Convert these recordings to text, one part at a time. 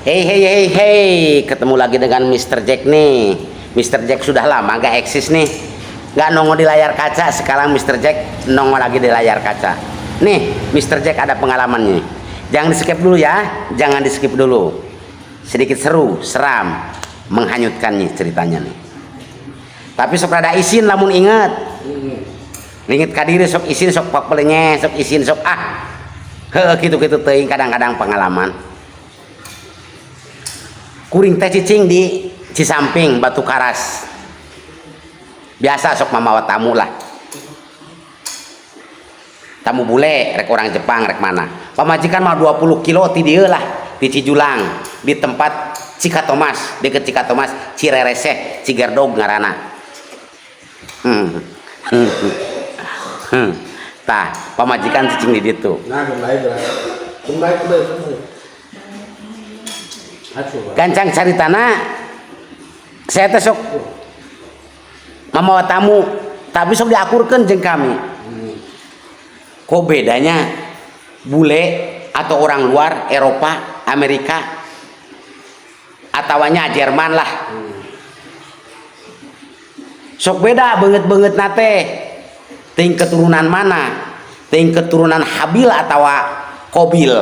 Hey hey hey hey, ketemu lagi dengan Mr. Jack nih. Mr. Jack sudah lama gak eksis nih, gak nongol di layar kaca. Sekarang Mr. Jack nongol lagi di layar kaca. Nih, Mr. Jack ada pengalamannya. Jangan di skip dulu ya, jangan di skip dulu. Sedikit seru, seram, menghanyutkan nih ceritanya nih. Tapi sok rada isin lamun inget. Inget kadiri sok isin, sok papelenye, sok isin, sok ah. Heuh, kitu-kitu teuing kadang-kadang pengalaman. Kuring teh cicing di Cisamping Batu Karas, biasa sok mamawa tamu lah, tamu bule, rek orang Jepang rek mana. Pamajikan mah 20 kilo ti dieu lah, di Cijulang, di tempat Cikatomas, deket Cikatomas, Cirereseh, Cigerdog ngaranna. Tah, pamajikan cicing di ditu. Nah, kembali kembali kembali kembali. Gancang caritana, saya teh sok mamawa tamu, tapi sok diakurkeun jeung kami. Kok bedanya bule atau orang luar Eropa, Amerika, atawanya Jerman lah, sok beda banget-banget nate ting keturunan mana, ting keturunan Habil atau Kobil,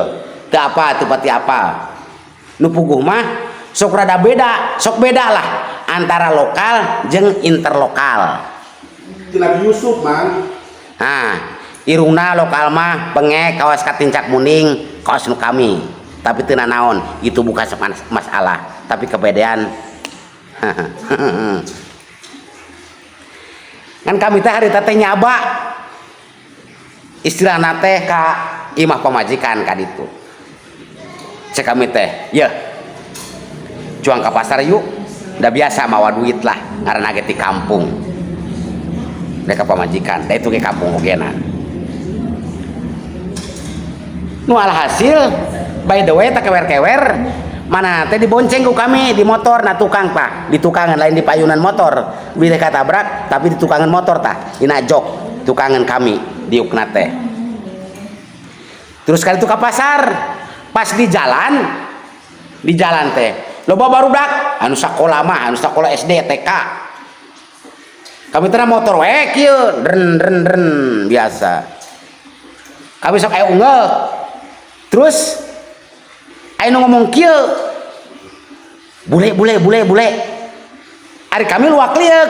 teu apa teu pati apa. Nu puguh mah sok rada beda, sok beda lah antara lokal jeung interlokal. Ti Nabi Yusuf, Mang. Nah, irungna lokal mah pengek, kawas katincak muning kawas nu kami. Tapi teu naon, itu bukan masalah, tapi kebedean kan kami teh harita teh nyaba istilahna teh ka imah pamajikan ka ditu. Cek kami teh, "Yeuh, cuang ka pasar yuk." Udah biasa mawa duit lah, ngaranna ge ti kampung mereka pamajikan da itu ke kampung ogena. Nu alhasil, by the way, tak kewer-kewer mana teh dibonceng ku kami di motor. Nah, tukang, Pak, di tukangan, lain di payunan motor bila katabrak, tapi di tukangan motor. Tah, dina jok tukangan kami diukna teh. Terus kali itu ke pasar, pas di jalan, di jalan teh loba barudak anu sakola mah, anu sakola SD, TK. Kami teh motor we kieu, ren ren ren, biasa kami sok aya unggal. Terus aya nu ngomong kieu, "Bule, bule, bule, bule." Ari kami luak lieuk,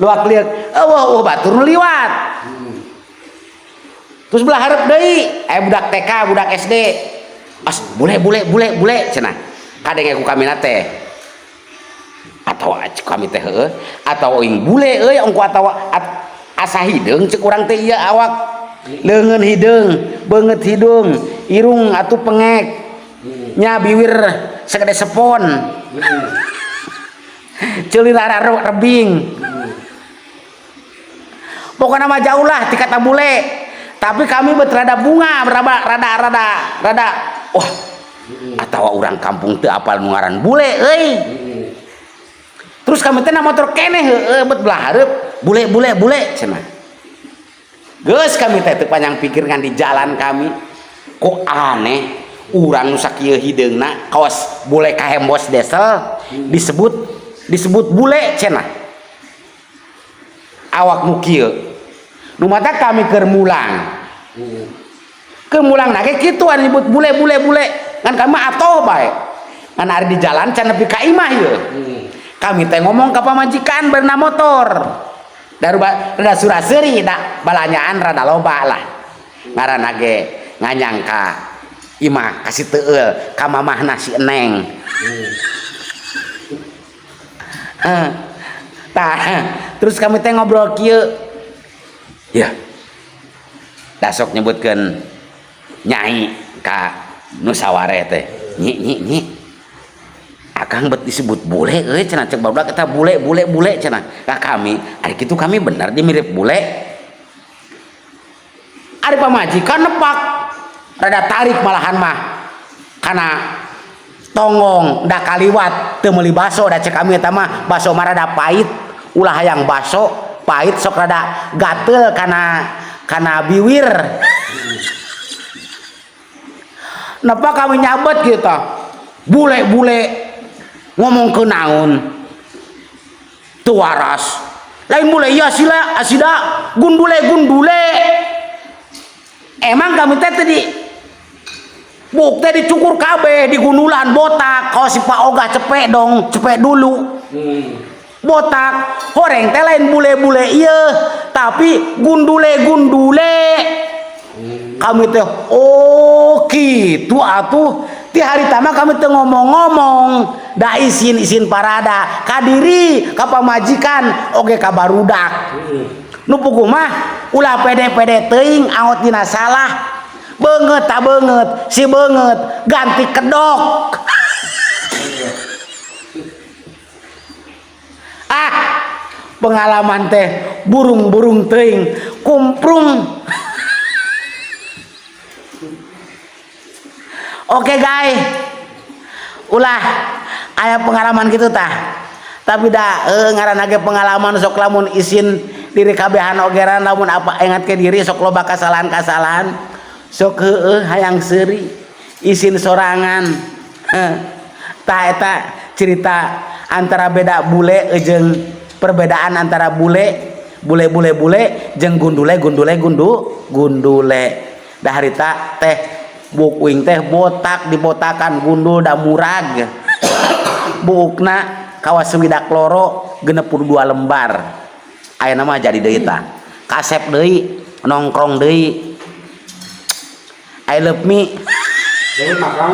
luak lieuk, eueuh eueuh batur nu liwat. Terus belah hareup deui aya budak TK, budak SD, "As, bule, bule, bule, bule," cenah. Kadenge ku kami teh, atau kami teh heueuh atau euing bule euy ongko atawa asa hideung cek urang teh. Ieu awak leungeun hideung, beungeut hidung, irung atuh pengek nya, biwir segede sepon, ceuli rebing, pokoknya mah jauh lah ti kata bule. Tapi kami berada bunga rada rada rada rada wah, atau orang kampung teu apal nu ngaran bule euy. Terus kami teh na motor keneh, heueuh, bet belah hareup, "Bule, bule, bule," cenah. Geus, kami teh teu panjang pikir, ngan di jalan kami kok aneh, urang nu sakieu hideungna kawas bule kahembos desel disebut disebut bule cenah, awak nu kieu. Nu mata kami keur mulang, keur mulang na ge kitu anu nyebut bule, bule, bule. Ngan kami atoh bae, ngan ari di jalan can nepi ka imah ieu. Kami teh ngomong ka pamajikan beurna motor. Daru rada sura-seuri da balanyaan rada loba lah. Ngaranna ge nganyang ka imah, kasih teueul ka mamahna si Eneng. Heh. Tah, terus kami teh ngobrol kieu. Ya. Da sok nyebutkeun nyai ka nu saware teh. "Nyi, nyi, nyi. Akang bet disebut bule euy," cenah, cek barudak eta, "bule, bule, bule," cenah. Ka kami, ari kitu kami bener dia mirip bule. Ari pamajikan nepak rada tarik malahan mah kana tonggong da kaliwat teu meuli baso. Da cek kami eta mah baso mah rada pahit, ulah hayang baso pahit, sok rada gatel kana kana biwir. Nepak kami nyabet gitu. Bule-bule ngomong ke naon teu waras. Lain bule ya sila asida gundule gundule. Emang kami teh tadi buk teh dicukur kabeh, digundulan botak. Kalau si Pak Ogah cepek dong, cepek dulu. Botak horeng teh lain bule-bule iya, tapi gundule gundule. Kami teh oh gitu atuh. Ti hari tama kami teh ngomong-ngomong da isin-isin parada kadiri ka pamajikan oge ka barudak. Nu puguh mah ulah pede-pede teuing angot dina salah. Beungeut ta beungeut, si beungeut ganti kedok. Ah, pengalaman teh burung-burung teuing kumprung. Oke guys, ulah aya pengalaman gitu tah. Tapi dah ngaranna ge pengalaman sok lamun isin diri kabehan ogeran lamun apa ingat ke diri sok loba kasalahan-kasalahan sok heueuh hayang seuri isin sorangan. Tah eta cerita antara beda bule jeung perbedaan antara bule bule bule bule jeung gundule gundule gundu gundule. Dah harita teh buuk uing teh botak dibotakan gundul da murag. Buukna kawas swidak loro 62 lembar. Ayeuna mah jadi deui tah. Kasep deui, nongkrong deui. I love me. Jadi makan.